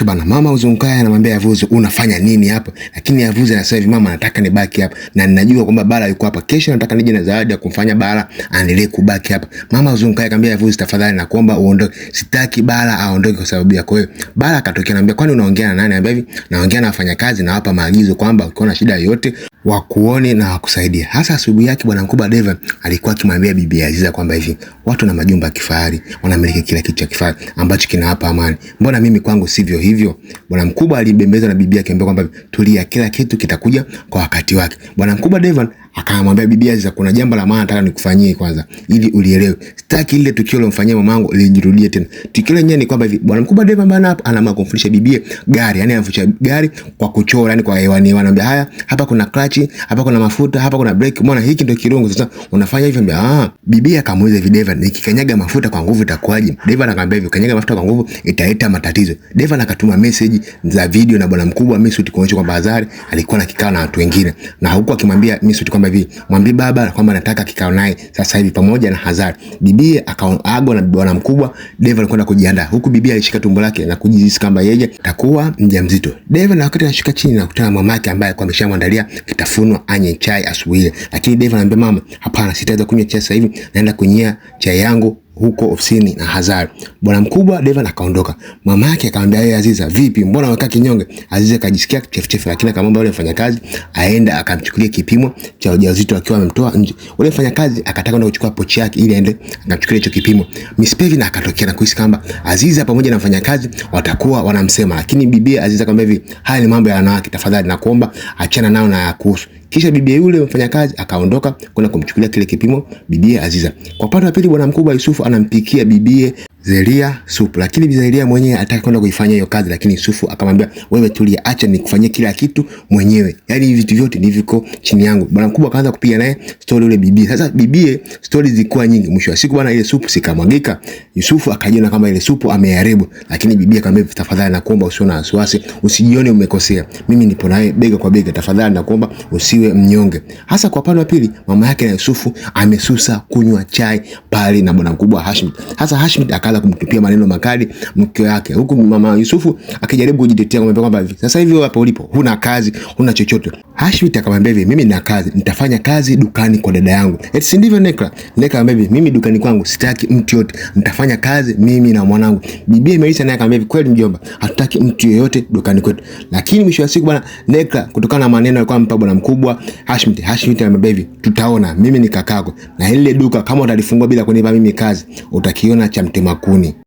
Okay bana, mama Uzunkaya anamwambia Yavuze unafanya nini hapa? Lakini Yavuze anasema hivi, mama, nataka nibaki hapa na ninajua kwamba Bala yuko hapa. Kesho nataka nije na zawadi ya kumfanya Bala aendelee kubaki hapa. Mama Uzunkaya akamwambia Yavuze, tafadhali nakuomba uondoke. Sitaki Bala aondoke kwa sababu yako wewe. Bala akatokea anamwambia, kwani unaongea na nani? Anambia hivi, naongea na wafanyakazi na wapa maagizo kwamba ukiona shida yoyote wakuone na wakusaidia. Hasa asubuhi yake bwana mkubwa Deva alikuwa akimwambia bibi Aziza kwamba hivi watu na majumba ya kifahari, wanamiliki kila kitu cha kifahari ambacho kinawapa amani. Mbona mimi kwangu sivyo hivyo? Bwana mkubwa alibembeza na bibi yake kwamba tulia, kila kitu kitakuja kwa wakati wake. Bwana mkubwa Devan akamwambia bibi Aziza, kuna jambo la maana nataka nikufanyie kwanza ili ulielewe. Sitaki ile tukio lilomfanyia mamangu lijirudie tena. Tukio lenyewe ni kwamba hivi bwana mkubwa Devan bana hapa anaamua kumfundisha bibie gari, yani anamfundisha gari kwa kuchora, yani kwa hewani hewani, anamwambia haya, hapa kuna clutch, hapa kuna mafuta, hapa kuna brake, umeona hiki ndio kirungu. Sasa unafanya hivyo, anambia ah. Bibie akamuuliza hivi, Devan, nikikanyaga mafuta kwa nguvu itakuwaje? Devan akamwambia hivi, kanyaga mafuta kwa nguvu italeta matatizo. Devan akatuma message za video na bwana mkubwa Mesut kuonyesha kwamba Azari alikuwa na kikao na watu wengine, na huku akimwambia Mesut kwamba hivi, mwambie baba kwamba nataka kikao naye sasa hivi pamoja na Hazari. Bibie akaagwa na bwana mkubwa Devan kwenda kujiandaa, huku bibie alishika tumbo lake na kujihisi kwamba yeye atakuwa mjamzito. Devan wakati anashuka chini na kukutana na mamake ambaye alikuwa ameshamwandalia kitafunwa anywe chai asubuhi, lakini Devan anambia mama, hapana, sitaweza kunywa chai sasa hivi, naenda kunyia chai yangu huko ofisini na Hazari. Bwana mkubwa Devan akaondoka. Mama yake akamwambia yeye, Aziza, vipi, mbona umekaa kinyonge? Aziza akajisikia kichefuchefu, lakini akamwomba yule mfanyakazi aende akamchukulie kipimo cha ujauzito akiwa amemtoa nje. Yule mfanyakazi akataka kwenda kuchukua pochi yake ili aende akamchukulie hicho kipimo. Miss Pevin akatokea na kuhisi kwamba Aziza pamoja na mfanyakazi watakuwa wanamsema, lakini bibi Aziza akamwambia hivi, haya ni mambo ya wanawake, tafadhali nakuomba achana nao na kuhusu. Kisha bibi yule mfanyakazi akaondoka kwenda kumchukulia kile kipimo bibi Aziza. Kwa upande wa pili, bwana mkubwa Yusufu anampikia bibie Zelia supu, lakini Bi Zelia mwenyewe alitaka kwenda kuifanya hiyo kazi, lakini Yusufu akamwambia wewe tulia, acha nikufanyie kila kitu mwenyewe, yaani vitu vyote ni viko chini yangu. Bwana mkubwa akaanza kupiga naye story yule bibie. Sasa bibie story zilikuwa nyingi, mwisho wa siku bwana, ile supu sikamwagika. Yusufu akajiona kama ile supu ameharibu, lakini bibie akamwambia, tafadhali nakuomba usiwe na wasiwasi, usijione umekosea, mimi nipo nawe bega kwa bega, tafadhali nakuomba usiwe mnyonge. Hasa kwa upande wa pili, mama yake na Yusufu amesusa kunywa chai pale na bwana mkubwa Hashim. Hasa Hashim akaanza kumtupia maneno makali mke wake, huku mama Yusufu akijaribu kujitetea kumwambia kwamba hivi sasa hivi hapo ulipo huna kazi, huna chochote. Hashim akamwambia hivi, mimi nina kazi, nitafanya kazi dukani kwa dada yangu. Eti si ndivyo Nekla? Nekla akamwambia hivi, mimi dukani kwangu sitaki mtu yote, nitafanya kazi mimi na mwanangu. Bibi Melissa naye akamwambia hivi, kweli mjomba, hatutaki mtu yeyote dukani kwetu. Lakini mwisho wa siku bwana Nekla, kutokana na maneno alikuwa ampa bwana mkubwa Hashim, Hashim akamwambia hivi, tutaona, mimi ni kakako na ile duka kama utalifungua bila kunipa mimi kazi utakiona cha mtema kuni.